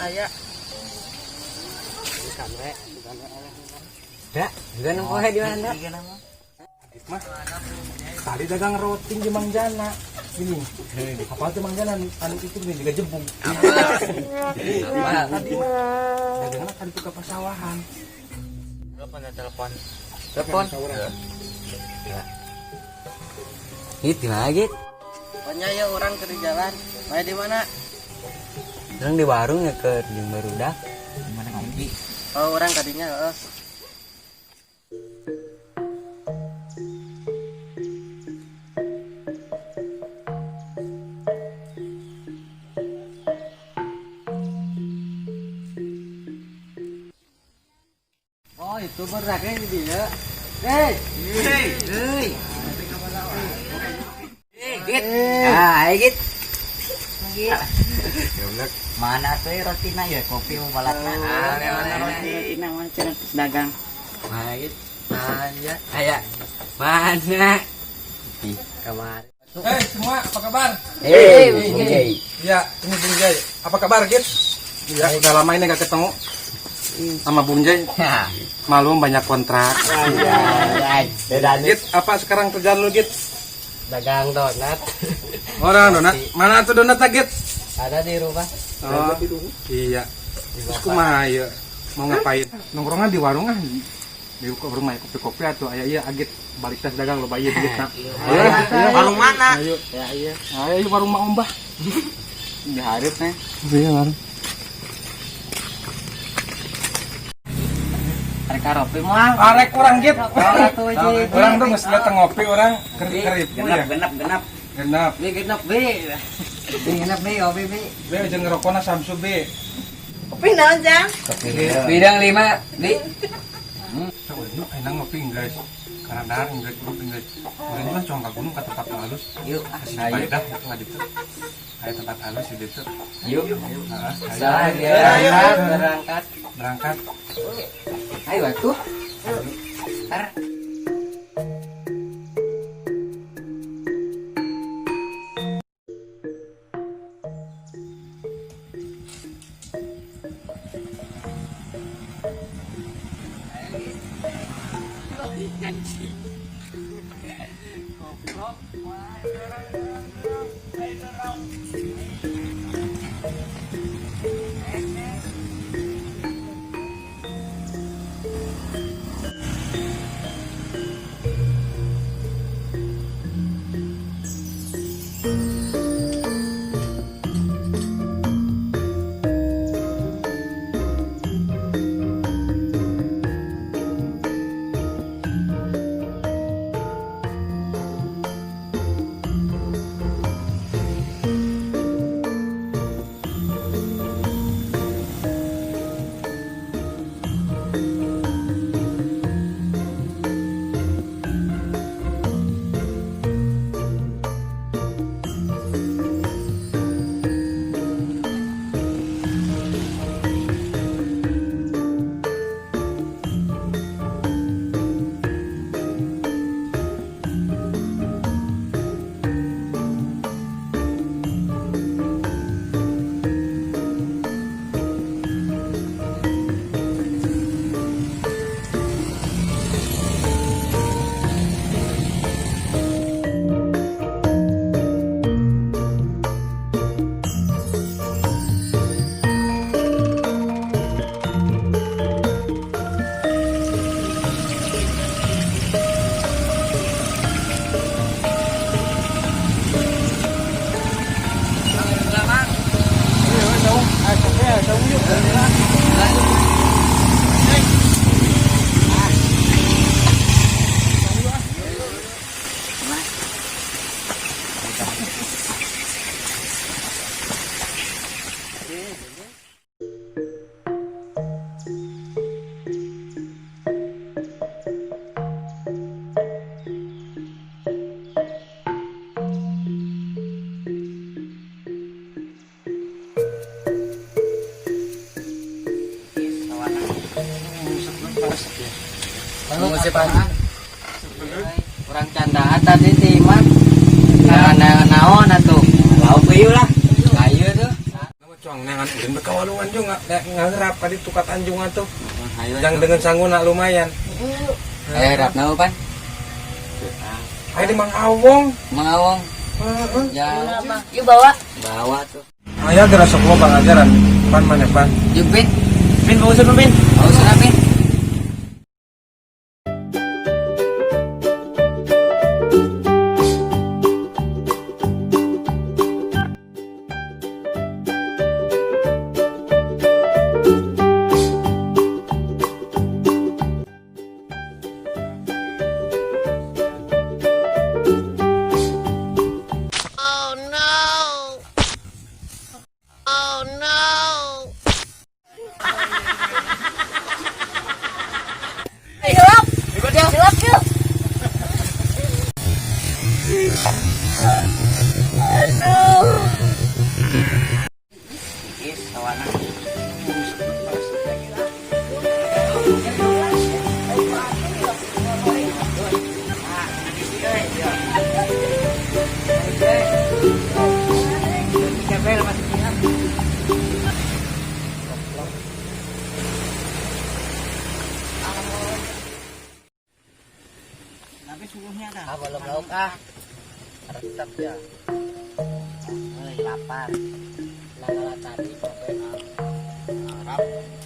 Aya. Bukan we, bukan we. Dak, juga nempoe di mana? Mah. Tadi dagang roti di Mang Jana. Ini. Apa tuh Mang Jana anu itu nih juga jebung. Apa? Tadi mah dagangna tadi tuh ke pasawahan. Telepon ya telepon. Telepon. Git, di mana Git? Pokoknya ya orang ke di jalan. Main di mana? Orang di warung ya ke jeung barudak. Mana ngopi? Oh, orang tadinya heeh. Oh, itu beraknya di dia. Hei, Hei. Git. Ah, ayo Git. Git. Mana tuh rotina ya kopi mau balatna. Ah, mana roti nama cenah dagang. Mana Git? Mana? Aya. Mana? Ih, kamar. Eh, semua apa kabar? Hei, Bung Jai. Iya, ini Bung Jai. Apa kabar, Git? Iya, udah lama ini gak ketemu sama Bung Jai. Malum banyak kontrak. Beda nih. Git, apa sekarang kerjaan lu, Git? Dagang donat. Orang donat. Mana tuh donatnya, Git? Ada di rumah. Oh, iya. Terus kumaha ya? Mau ngapain? Nongkrongan di warung ah. Di rumah ya kopi-kopi atau aya iya agit balik tas dagang loba ieu duit na. Ayo, ayo. Warung mana? Ayo. Ya iya. Ayo warung Mak Ombah. Di hareup nih. Iya, warung. Arek karopi moal. Arek urang Git. Atuh ji. Urang tuh geus dateng ngopi urang keur keripu Genap ya. genap genap. Genap. Bi genep bi. Bi nginep bi, kopi bi. Be jeung ngerokona Samsu be. Kopi naon, Jang? Bidang 5, bi. Coba ini enak ngopi guys. Karena dahar guys, ngopi guys. Urang mah cong ka gunung ka tempat halus. Yuk, Kasih ayo. faedah itu nggak gitu. Ayo tempat halus di situ. Yuk. Heeh, ayo. Salah dia. Ayo, ayo. Berangkat. Berangkat. Ayo atuh. Ntar. Musik Orang candaan tadi ti Iman. Karena naon atuh. Lauk yuk lah. Ayo tuh. Nama cuang nah. Neangan ulin ka walungan juga ngagerap ka ditu ka Tanjung atuh. Ayo. Yang dengan sanguna lumayan. Eh, rap na pan. Ayo di Mang Awong. Mang Awong. Heeh. Ya, Yuk bawa. bawa tuh. Aya geura sok loba ngajaran. Pan mana pan? Yuk, Pin. Pin bagus Pin. Mau sana, Pin. Gelap. Gelap yuk. Is kawana. Tapi suguhnya dah. Ah, belum lauk ah. Resep ya. Euy, lapar. Nangala tadi sampai Arab.